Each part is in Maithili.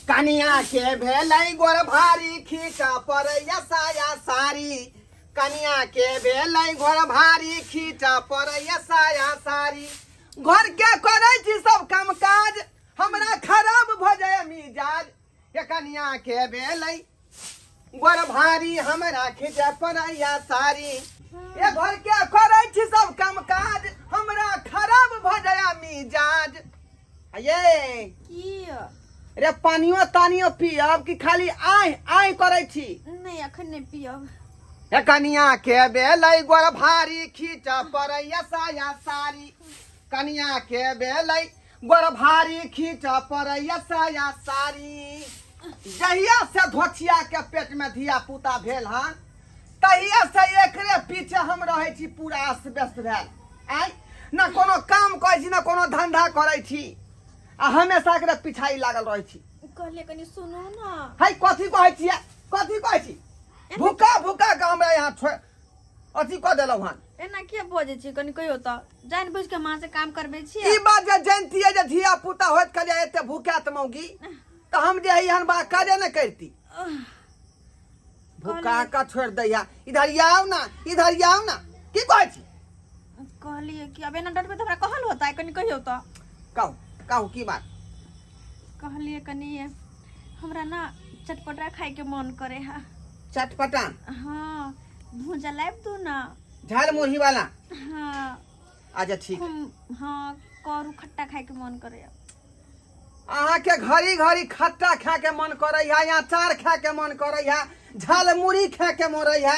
कनिया के भेलै गोर भारी खींच पड़ैया साया साड़ी। कनिया के भेलै गोर भारी खींच पड़ैया साया साड़ी। घर के करै छी सब काम काज, हमरा खराब भऽ जाय मिजाज। ये कनिया के भेलै गोर भारी, हमरा खींच पड़ैया साड़ी। ये घर के करै छी सब काम काज, हमरा खराब भऽ जाय मिजाज। ये की रे, पानियो तानियो पियब कि खाली आय आय करै छी? नहि, अखन नहि पियब। हे कनिया के भेलै गोर भारी खींच पड़ैया साया साड़ी। कनिया के भेलै गोर भारी खींच पड़ैया साया साड़ी। जहिया से धोछिया के पेट में धिया पुता भेल हन, तहिया से एकरे पीछे हम रहै छी पूरा अस्त व्यस्त भेल। आय न कोनो काम करै छी, न कोनो धंधा करै छी, आ हमेशा एकरे पिछाई लागल रहै छी। कहलियै कनि सुनू ने। है, कथी कहै छियै? कथी कहै छी? भूखा भूखा के हमरा यहाँ छोड़ अथी कऽ देलहुँ हन। एना किया बजै छी? कनि कहियौ तऽ, जानि बुझि के माँ से काम करबै छी? ई बात जे जानतियै जे धिया पुता होइत कहलियै एते भूखात मौगी, तऽ हम जे एहन बात काजे नहि करती। भूखा का छोड़ दैया। इधर आओ ना, इधर आओ ना। की कहै छी? कहलियै कि अब एना डटबै तऽ हमरा कहल होता है। कनि कहियौ तऽ। कहू, कहू, की बात? कहलियै कनि हमरा ना चटपटा खायके मन करे है। चटपटा? हाँ, भूजा लाबि दू ना। झाल मुरही वाला? हाँ। अच्छा ठीक। हाँ, करू खट्टा खायके मन करे है। अहाँके घड़ी घड़ी खट्टा खायके मन करै है, अचार खायके मन करै है, झाल मुरही खायके मन रहै है,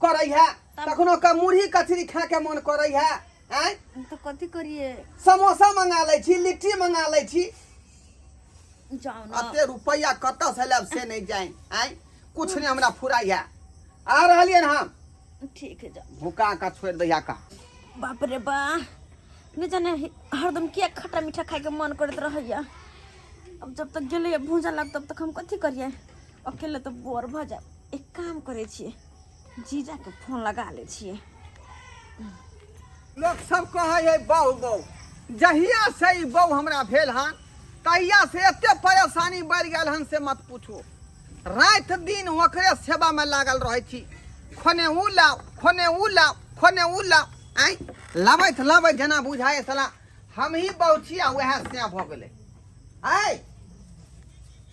करै है, कखनो के मुरही कचरी खायके मन करै है। आँय? तऽ कथी करिए? समोसा मंगा लै छी, लिट्टी मंगा लै छी। जाउ ना। अते रुपैआ कतऽ से लायब से नहि जानि। आँय, कुछ नहि हमरा फुराइ है। आ रहलियै हम। ठीक है, जाउ। भूका का छोड़ि दैया का। बाप रे बा, नहि जाने हरदम किया खट्टा मीठा खायके मन करैत रहैया। अब जब तक गेलैया भूजा लाग, तब तक हम कथी करिए? अकेले तऽ बोर भऽ जायब। एक काम करै छियै, जीजाके फोन लगा लै छियै। लोक सब कहै है बहु बहु। जहिया से ई बहु हमरा भेल हन, तहिया से एते परेशानी बढ़ि गेल हन से मत पूछू। राति दिन ओकरे सेवा में लागल रहै छी। खोने ऊ लाउ, खोने ऊ लाउ, खोने ऊ लाउ। आँय, लाबैत लाबैत जेना बुझाइ साला हमही बहु छी आ वएह सैह भऽ गेलै। आँय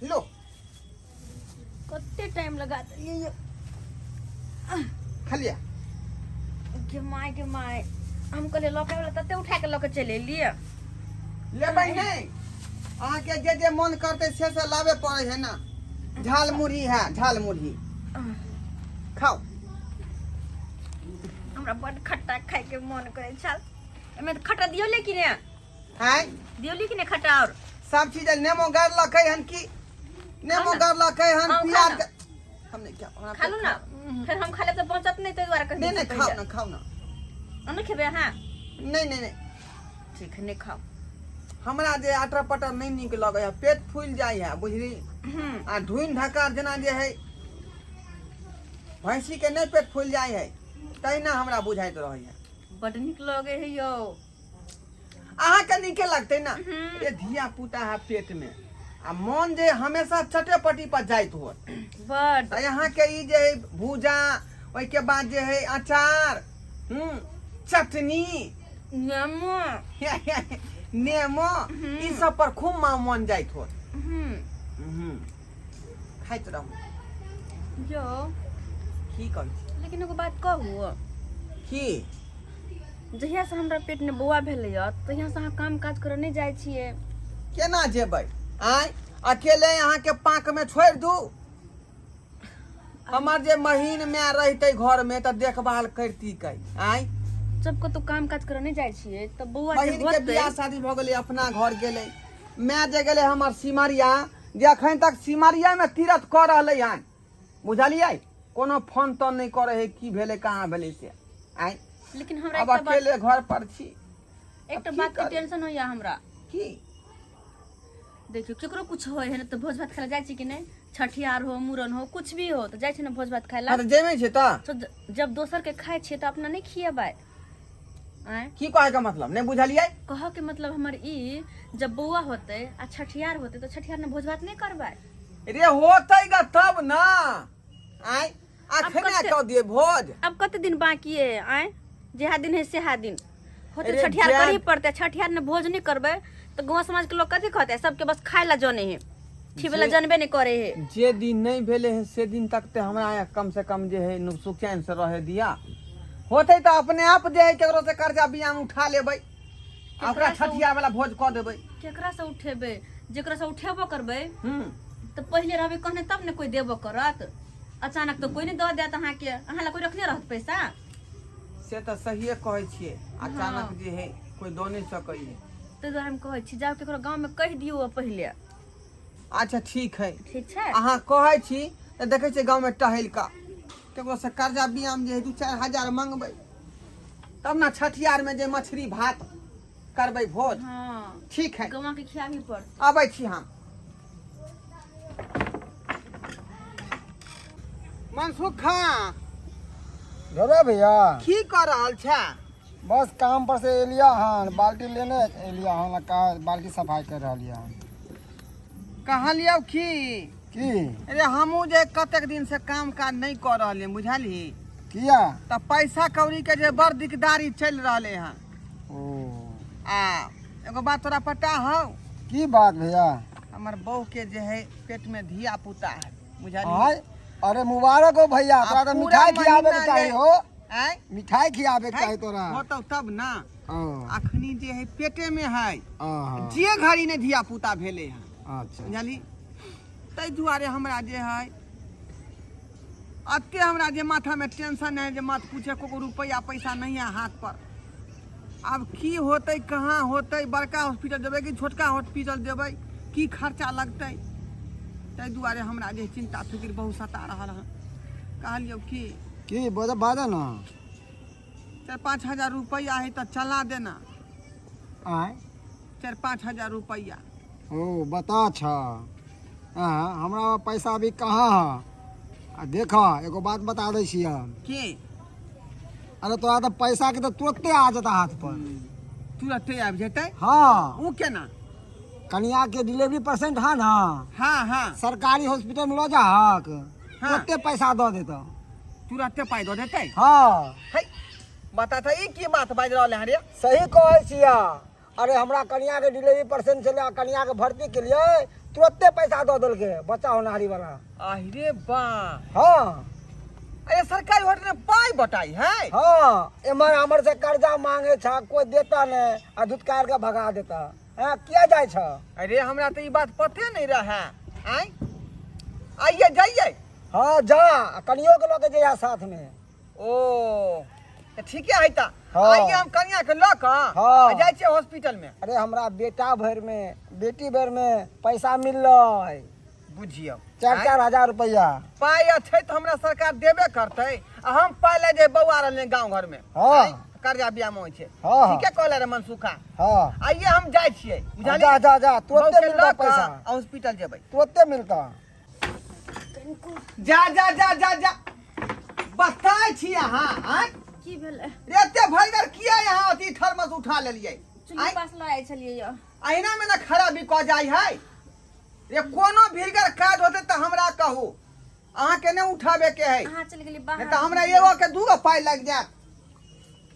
लो। कते टाइम लगा देलियै यौ। खलिया। गे my, गे my, हम कहलियै लऽ के आबै तते उठा के लऽ के चलि एलियै। लेबै नहि, अहाँके जे जे मन करतै से से लाबे पड़ै है ना। झाल मुरही है, झाल मुरही खाउ। हमरा बड खट्टा खायके मन करै छल। एहिमे तऽ खट्टा दियौ लेकिन आँय? दियौ लेकिन खट्टा और सब चीज। नेमो गाड़लकै हन की? नेमो खाउ ना। गाड़लकै हन। खाउ, खाउ प्याज ना। हम नहि खायब, हमरा खा लू ना, फेर हम खा लेब तऽ पहुँचत नहि, ताहि दुआरे कहि नहि दै नहि छी खाउ पहिले। ना, खाउ ना। नहि खेबै अहाँ? नहि नहि नहि। ठीक है, नहि खाउ। हमरा जे आटर पटर नहि नीक लगै है, पेट फूलि जाइ है, बुझली? आ ढूनि ढकार जेना जे है भैंसी के नहि पेट फूलि जाइ है, तहिना हमरा बुझाइत रहै है। बड नीक लगे है यौ। अहाँके नीके लगतै ना। ये धिया पुता है पेट में आ मन जे हमेशा चटे पटी पर जाइत हो। बड। तऽ अहाँके ई जे है भूजा, ओहिके बाद जे है अचार, चटनी, नेमो, नेमो, ई सब पर खूब मन जाइत हो। खाइत रहू। यौ। की कहै छी? लेकिन एगो बात कहू? की? जहियासँ हमरा पेटमे बौआ भेलैए, तहियासँ अहाँ काम काज करऽ नहि जाइ छियै। केना जेबै? आँय, अकेले अहाँके पाँकमे छोड़ि दू? हमर जे महीन माय रहितै घरमे तऽ देखभाल करती कै। आँय? जब कतहु काम काज करऽ नहि जाइ छियै तऽ बौआ जे बहिन के होतै बियाह शादी भऽ गेलै, अपना घर गेलै। माय जे गेलै हमर सिमरिया, जे अखन तक सिमरियामे तीरथ कऽ रहलै हन, बुझलियै? कोनो फोन तोन नहि करै है, की भेलै, कहाँ भेलै से। आँय? लेकिन हमरा अब एकटा बात अकेले घर पर छी। एकटा की बात के करी? टेंशन होइया हमरा। की? देखियौ, केकरो कुछ होइ है ने तऽ भोज भात खाय लए जाइ छी कि नहि? छठियार हो, मूड़न हो, कुछ भी हो, तऽ जाइ छी ने भोज भात खाय लए? हँ, तऽ जेबै छै तऽ। तो जब दोसर के खाइ छियै तऽ अपना नहि खियेबै? आँय की कहे के मतलब नहीं बुझलियै? कह के मतलब हमर ई, जब बौआ होते आ छठियार होते तो छठियार में भोज भात नहीं करबै? रे होते ग तब ना। आय अखने कह दिए भोज। अब कते दिन बाकी है? आय जेहा दिन है सेहा दिन होते, छठियार करही पड़ते। छठियार में भोज नहीं करबै तो गाँव समाज के लोग कथी कहते? सबके बस खाए ला जने है, खिबे ला जनबे नहीं करे है। जे दिन नहीं भेले है से दिन तक ते हमरा यहाँ कम से कम जे है सुख चैन से रहे दिया। होते तो अपने आप जे है केकरो से कर्जा बियान उठा लेबै आ ओकरा छठिया वाला भोज कऽ देबै। केकरा से उठेबै? जेकरा से उठेबो करबै तो पहिले रहबै कहने तब ने कोई देबो करत। अचानक तो कोई नहीं दऽ देत अहाँके। अहाँ लग कोई रखने रहत पैसा? से तऽ सहिए कहै छियै, अचानक जे है कोई दऽ नहि सकै है। ताहि दुआरे हम कहै छी, जाउ केकरो गाँवमे कहि दियौ पहिले। अच्छा ठीक है। ठीक छै। अहाँ कहै छी तऽ देखै छियै गाँवमे टहलि कऽ केकरो से कर्जा बियाम जे है 2-4 हजार मंगबै तब ने छठियारमे जे मछली भात करबै भोज। हाँ। ठीक है। गवा के खियाबी पड़त। अबै छी हम। मनसुख खां। रे भैया, की कर रहल छै? बस काम पर से एलिया हन, बाल्टी लेने एलिया हन, का बाल्टी सफाई कर रहलिया हन। कहलियौ की? की? अरे हमहूँ जे कतेक दिन से काम काज नहीं कर रहलियै, बुझलही? किया? तऽ पैसा कौड़ी के जे बड़ दिकदारी चलि रहलै हन। ओ। आ एगो बात तोरा पता हौ? की बात भैया? हमर बहू के जे है पेट में धिया पुता है, बुझलही? आय, अरे मुबारक हो भैया, तोरा तो पूरा मिठाई खियाबे के महीना चाही हो। आँय? मिठाई खियाबे के चाही तोरा। होतौ तब ना। हाँ। अखनी जे है पेटे में है। हाँ। जे घड़ी ने धिया पुता भेले हन। अच्छा। बुझलही? ताहि दुआरे हमरा जे है अते हमरा जे माथा में टेंशन है जे मत पूछे, को रुपया पैसा नहीं है हाथ पर। अब की होतै कहाँ होतै, बड़का हॉस्पिटल जेबै कि छोटका हॉस्पिटल जेबै, की खर्चा लगतै, ताहि दुआरे हमरा जे चिंता फिक्र बहुत सता रहल हन। कहलियौ की? की बोल, बाजऽ ना। 4-5 हजार रुपया है तऽ चला देना। आय? 4-5 हजार रुपया। ओ बता छ, हाँ, हमरा पैसा अभी कहाँ है? आ देख एगो बात बता दै छियै हम। की? अरे तोरा तऽ पैसा के तऽ तुरते आ जेता हाथ पर। तुरते आबि जेतै? हाँ। ओ केना? कनिया के डिलीवरी पेशेंट है ना? हाँ हाँ। सरकारी हॉस्पिटल में लऽ जाहक। हाँ। तुरते पैसा दऽ देता। तुरते पाइ दऽ देतै? हाँ। है बता तऽ ई की बात बाजि रहल है रे? सही कहै छियै। अरे हमरा कनिया के डिलीवरी पेशेंट छलै आ कनिया के भर्ती केलियै, तुरते पैसा दऽ देलकै बच्चा होनारी वाला। अरे बा। हाँ। अरे सरकारी होटल में पाई बटाई है? हाँ, एम्हर हमर से कर्जा मांगे छ, कोई देता नहीं आ धुतकार के भगा देता। हाँ, किया जाय छ? अरे हमरा तो ई बात पते नहीं रहे। आय आइए जाइए। हाँ जा, आ कनियो के लऽ के जइहा साथ में। ओ तऽ ठीके है तऽ। हाँ। आइए हम कनिया के लऽ कऽ हाँ। आ जाइ छियै हॉस्पिटल में। अरे हमरा बेटा भरि में बेटी भरि में पैसा मिललै। बुझियौ। 4-4 हजार रुपया। पाइ छै तऽ हमरा सरकार देबे करतै आ हम पाइ लए जे बौआ रहलै गाँव घर में। हाँ। आँय, कर्जा बियाह में होइ छै। हाँ, हाँ। ठीके कहले रे मनसुखा। हाँ। आइए हम जाइ छियै, बुझलियै? जा, जा, जा, तुरते बौके मिलतौ लऽ कऽ पैसा। आ हॉस्पिटल जेबै। तुरते मिलतौ। जा जा जा जा जा, बताइ छी अहाँ। आँय? की भेलै? रे एते भरिगर किया यहाँ अथी थर्मस उठा लेलियै? चुल्ही आँय? पास लऽ आयल छलियै यौ। अहिना में ने खराबी कऽ जाइ है रे। कोनो भीड़गर काज होतै तऽ हमरा कहू, अहाँके नहि उठाबे के है। अहाँ चलि गेलियै बाहर। नहि तऽ हमरा एगो के दूगो पाइ लागि जायत।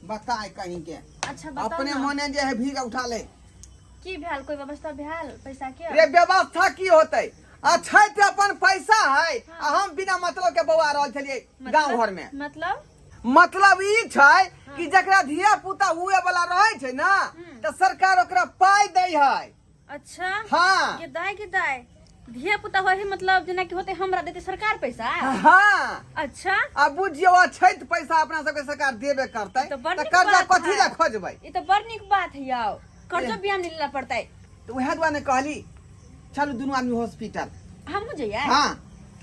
बताय कहीं के। अच्छा बताउ अपने ना। मने जे है भीड़ उठा ले। की भेल? कोई व्यवस्था भेल पैसा के? रे व्यवस्था की होतै? अच्छा ते अपन पैसा है आ हम बिना मतलब के बौआ रहल छलियै गाँव घर में। मतलब? मतलब ई छै कि जकरा धिया पुता हुए वाला रहै छै ना, तऽ सरकार ओकरा पाइ दै है। अच्छा। हाँ। के दाय, के दाय धिया पुता होय, मतलब जेना कि होते हमरा देते सरकार पैसा? हाँ। अच्छा। आ बुझियौ अछैत पैसा अपना सबके सरकार देबे करतै तऽ बड़ तऽ नीक कर्जा बात कथी है। लए खोजबै? ई तऽ बड़ नीक बात है यौ, कर्जो बियाह नहीं लेला पड़तै। तऽ उएह दुआरे कहली चलू दुनू आदमी हॉस्पिटल। हमहूँ जइयै? हाँ।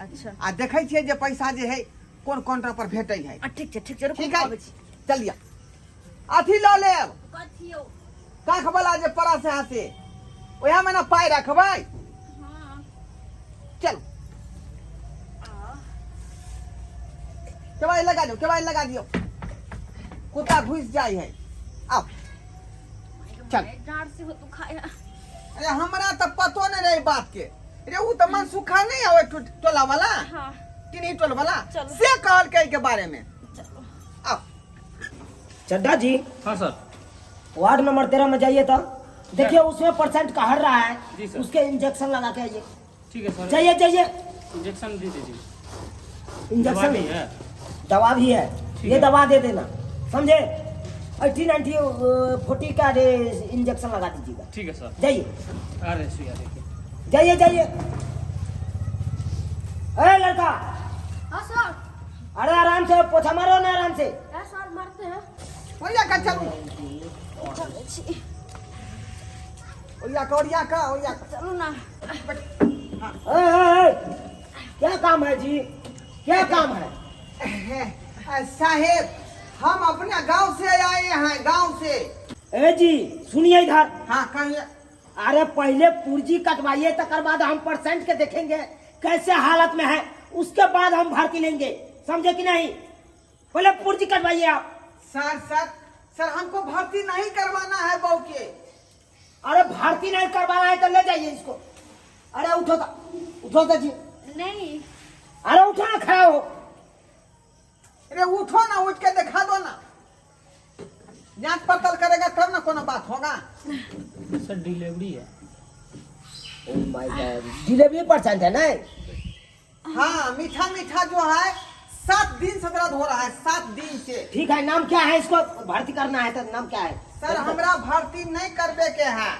अच्छा। आ देखै छियै जे पैसा जे है कोन काउंटर पर भेटै है। आ ठीक छै, ठीक छै, रुकू, ठीक है अबै छी। चलिए अथी लऽ लेब। कथी यौ? काख वाला जे परस है से ओएह में ने पाइ रखबै। हाँ। चलू केवाड़ी लगा दियौ, केवाड़ी लगा दियौ, कुत्ता घुसि जाइ है। आओ चल। डाँट से हो दुखाय। अरे हमरा तऽ पतो नहि रहे बात के। रे उ तऽ मनसुखा नहीं आवे टोला वाला। हाँ। तिन्ही टोल वाला। चलो। से कहलकै के बारे में। चलो। आओ। चड्डा जी। हाँ सर। वार्ड नंबर 13 में जाइए तो देखिए उसमें परसेंट का हर रहा है। जी सर। उसके इंजेक्शन लगा के आइए। ठीक है सर। जाइए जाइए। इंजेक्शन दे दीजिए। इंजेक्शन दवा भी है। दवा भी है। ठीक ये है। दवा दे देना, समझे? 80 90 40 का रे इंजेक्शन लगा दीजिएगा। ठीक है सर। जाइए। आ रहे सुइया देखिए। जाइए जाइए। अरे लड़का। हाँ सर। अरे आराम से पोछा मारो ना, आराम से। हाँ सर मारते हैं। ओरिया का चलू। चलै छी। ओरिया का, ओरिया का, ओरिया का। चलू ना। ए, ए, ए, क्या काम है जी, क्या काम है? साहेब हम अपने गांव से आए हैं, गांव से। ए जी सुनिए इधर। हाँ कहिए। अरे पहले पुर्जी कटवाइए, तकर बाद हम परसेंट के देखेंगे कैसे हालत में है, उसके बाद हम भर्ती लेंगे, समझे कि नहीं? पहले पुर्जी कटवाइए आप। सर सर सर हमको भर्ती नहीं करवाना है बहू के। अरे भर्ती नहीं करवाना है तो ले जाइए इसको। अरे उठो तो, उठो तो जी। नहीं। अरे उठो ना, खड़ा हो। अरे उठो ना, उठ के दिखा दो ना। जांच पड़ताल करेगा तब ना कोनो बात होगा। सर डिलीवरी है। ओ my God, delivery percent है ना? हाँ मीठा मीठा जो है 7 दिन से दर्द हो रहा है, 7 दिन से। ठीक है, नाम क्या है इसको? भर्ती करना है तो नाम क्या है? सर हमरा भर्ती नहीं करवे के है।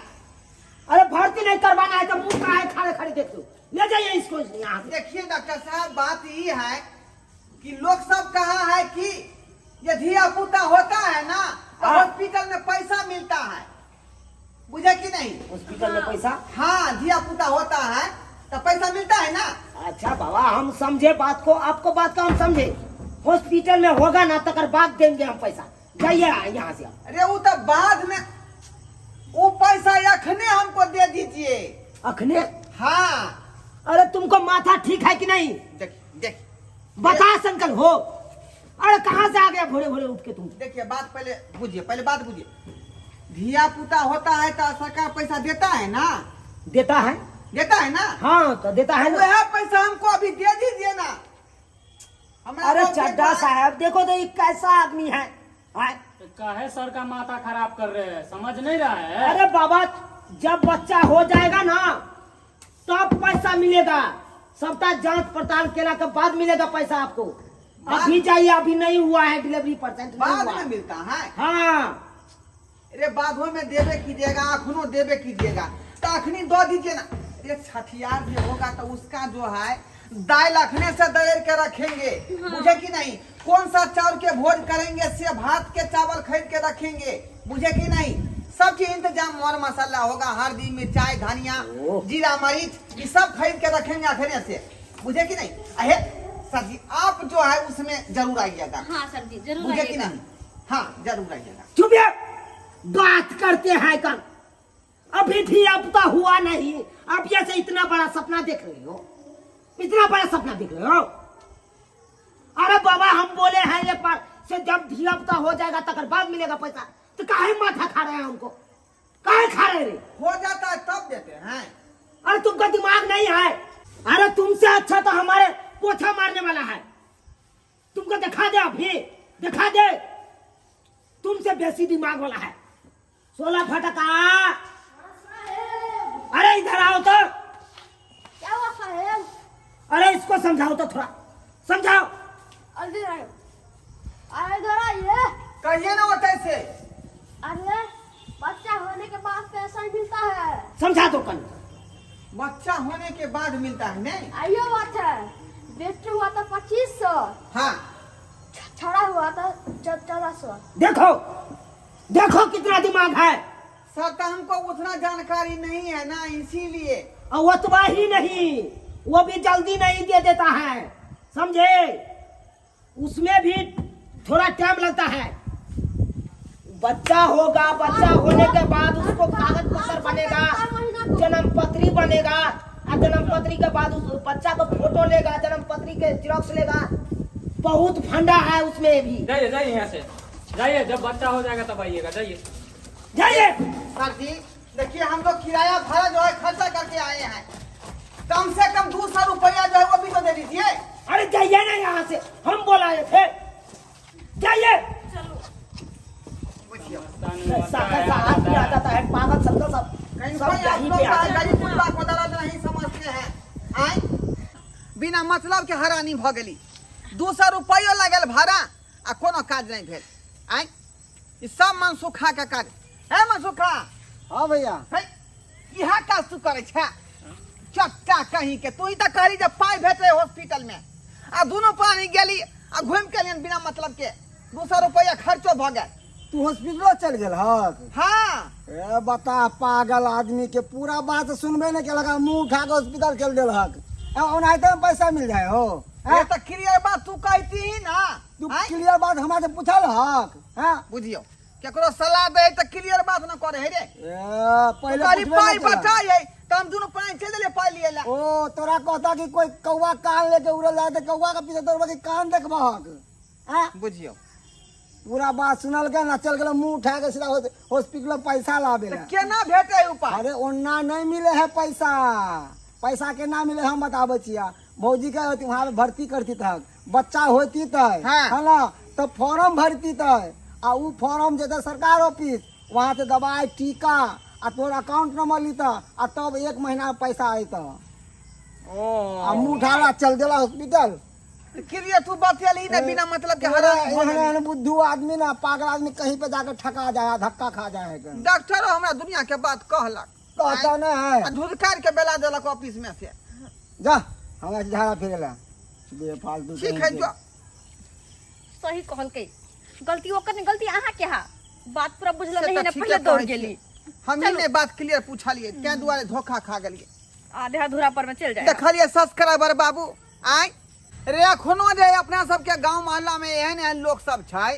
अरे भर्ती नहीं करवाना है तो मुंह का है, खड़े खड़े देख लो, ले जाइए इसको यहाँ से। देखिए डॉक्टर साहब बात ये है कि लोग सब कहा है कि ये धिया पुता होता है ना तो हाँ। हॉस्पिटल में पैसा मिलता है, बुझे कि नहीं? हॉस्पिटल में पैसा? हाँ धिया पुता होता है तो पैसा मिलता है ना। अच्छा बाबा हम समझे बात को, आपको बात का हम समझे। हॉस्पिटल में होगा ना तकर बाद देंगे हम पैसा। जाइए यहाँ से आप। अरे वो तो बाद में, वो पैसा अखने हमको दे दीजिए। अखने? हाँ। अरे तुमको माथा ठीक है कि नहीं? देख देख बता संकल हो। अरे कहाँ से आ गया भोरे भोरे उठ के तुम? देखिए बात पहले बुझिए, पहले बात बुझिए। धिया पुता होता है तो सरकार पैसा देता है ना? देता है। देता है ना? हाँ तो देता है ना। वह पैसा हमको अभी दे दीजिए ना। अरे चड्डा साहब देखो तो ये कैसा आदमी है। काहे सर का माथा खराब कर रहे हैं, समझ नहीं रहा है। अरे बाबा जब बच्चा हो जाएगा ना तब पैसा मिलेगा, सबका जांच पड़ताल केला के बाद मिलेगा पैसा आपको। अभी जाइए, अभी नहीं हुआ है डिलीवरी परसेंट बाद में मिलता है। हाँ। अरे बादों में देवे कीजिएगा, अखनो देवे कीजिएगा तो अखनी दो दीजिए ना। अरे छठियार भी होगा तो उसका जो है दाल अखने से दरेर के रखेंगे। हाँ। बुझे कि नहीं? कौन सा चावल के भोज करेंगे से भात के चावल खरीद के रखेंगे, बुझे कि नहीं? सब चीज इंतजाम, मर मसाला होगा, हल्दी मिर्चाई धनिया जीरा मरीच ये सब खरीद के रखेंगे अखने से, बुझे कि नहीं? अहे सर जी आप जो है उसमें जरूर आइएगा। हाँ सर जी जरूर बुझे कि आइएगा। नहीं? हाँ जरूर आइएगा। चुप यार, बात करते हैं कल। अभी भी अब तो हुआ नहीं, अब जैसे इतना बड़ा सपना देख रहे हो, इतना बड़ा सपना देख रहे हो। अरे बाबा हम बोले हैं एक बार से जब धिया पुता हो जाएगा तकर बाद मिलेगा पैसा, तो काहे माथा खा रहे हैं हमको, काहे खा रहे रे? हो जाता है तब देते हैं। अरे तुमका दिमाग नहीं है। अरे तुमसे अच्छा तो हमारे पोछा मारने वाला है, तुमको दिखा दे, अभी दिखा दे, तुमसे बेसी दिमाग वाला है। 16 फटका। अरे इधर आओ तो। क्या हुआ साहेब? अरे इसको समझाओ तो, थोड़ा समझाओ। अरे इधर आयो, अरे इधर आइए। कहिए ना होता से। अरे बच्चा होने के बाद पैसा मिलता है। समझा दो कल। बच्चा होने के बाद मिलता है नहीं? आइयो बात है, बेटी हुआ तो 2500। हाँ। छड़ा हुआ तो 1400। देखो देखो कितना दिमाग है। सर तो हमको उतना जानकारी नहीं है ना, इसीलिए। और उतना ही नहीं, वो भी जल्दी नहीं दे देता है, समझे? उसमें भी थोड़ा टाइम लगता है। बच्चा होगा, बच्चा होने के बाद उसको कागज पत्र बनेगा, जन्म पत्री बनेगा, और जन्म पत्री के बाद उस बच्चा को फोटो लेगा, जन्म पत्री के जिरॉक्स लेगा, बहुत फंडा है उसमें भी। जाइए जाइए यहाँ से जाइए, जब बच्चा हो जाएगा तब आइएगा, जाइए। जाइए। सर जी देखिए, हम लोग किराया भाड़ा जो है खर्चा करके आए हैं, कम से कम 200 रुपया जो है वो भी तो दे दीजिए। अरे जाइए ना यहाँ से, हम बोलाए थे, जाइए। बुझियो कैसा कैसा आदमी आ जाता है, पागल सबका सब कहीं सब कोई आप यहीं लोग पे आ का जाते हैं। गरीब गुरबा को दर्द नहीं समझते हैं। आय बिना मतलब के हरानी भ गेली, 200 रुपयो लागल भाड़ा आ कोनो काज नहीं भेल। आय ई सब मनसुखा के काज है। मनसुखा। हाँ भैया। है इहा काज तू करे छे चट्टा कहीं के? तू ही तो कहली जे पाई भेटे हॉस्पिटल में, आ दुनू प्राणी गेली आ घूम के एलियन बिना मतलब के, 200 रुपया खर्चो भ गेल। तू हॉस्पिटलो चल गेल हक? हाँ। ए बता, पागल आदमी के पूरा बात सुनबे नहीं केलक, मुंह उठा के हॉस्पिटल चल देल हक। ए, ओनाहिते में पैसा मिल जाए हो? ये तो क्लियर बात तू कहती ही ना। तू आँय? क्लियर बात हमरा से पूछल हक? हाँ। बुझियो, केकरो सलाह दे तऽ क्लियर बात न करे है रे। ए, पहिले कहली पूछबे पाई न केलक। बचाई है तऽ हम दुनू पाई चलि देलियै पाई लिए ला। ओ तोरा कहता कि कोई कौआ कान लेके उड़ल जाए तऽ कौआ के पीछे दौड़बा कि कान देखबहक? हाँ? बुझियो, पूरा बात सुनल के ना चल गेल मुंह उठा के सीधा हॉस्पिटल में पैसा लाबे तऽ ला। केना भेटै उपाय? अरे ओन्ना नहीं मिले है पैसा, पैसा केना मिले हम बताबै छियै। भौजी के होती वहाँ पे भर्ती करती तक बच्चा होती तय। हाँ। है ना, तो फॉर्म भरती तय आ उ फॉर्म जेते सरकार ऑफिस, वहाँ से दवाई टीका आ तोर अकाउंट नंबर लीता आ तब एक महीना में पैसा अयतऽ। ओ आ मुंह उठा चल देला हॉस्पिटल। क्लियर तू बतेलही ने, बिना मतलब के तोरा हरान भऽ एहन गेली। एहन बुद्धू आदमी ना पागल आदमी कहीं पे जाके ठका जाए, धक्का खा जाए। डॉक्टर हमरा दुनिया के बात कहलक। कहता नहीं है। आ धुधकार के बेला देलक ऑफिस में से। जा, हमरा से झाड़ा फिरेला बेफालतू। ठीक है, जो। सही कहलकै, गलती ओकर नहीं, गलती अहाँ के हा। बात पूरा बुझल से नहीं तऽ ने ठीके पहिले दौड़ कहै गेली। छियै। हमही ने बात क्लियर पूछलियै, तें दुआरे धोखा खा गेलियै। आधे अधूरा पर में चल जाए। देखलियै सब्सक्राइबर बाबू, आय रे एखनो जे अपना सबके गांव मोहल्ला में एहन एहन लोक सब छै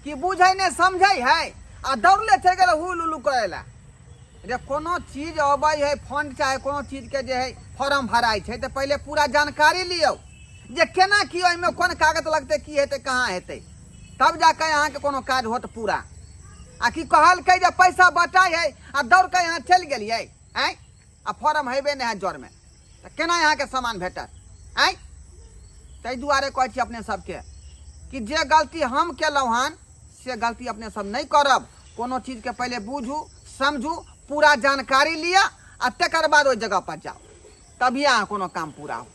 कि बुझै नहि समझै है आ दौड़ले चलि गेल हुल उलू करै लए। रे कोनो चीज अबै है, फंड चाहे कोनो चीजके जे है फॉर्म भराइ छै तऽ पहिले पूरा जानकारी लियौ जे केना की ओहिमे कोन कागज लगतै, की हेतै, कहाँ हेतै, तब जाके अहाँके कोनो काज होत पूरा। आ की कहलकै जे पैसा बटाइ है आ दौड़ के यहाँ चलि गेलियै आँय, आ फॉर्म हेबे नहि है जरमे, तऽ केना अहाँके सामान भेटत आँय? ताहि दुआरे कहै छी अपने सबके कि जे गलती हम केलहुँ हन से गलती अपने सब नहि करब। कोनो चीजके पहिले बुझू समझू, पूरा जानकारी लिअ आ तकर बाद ओहि जगह पर जाउ, तभी अहाँ कोनो काम पूरा हो।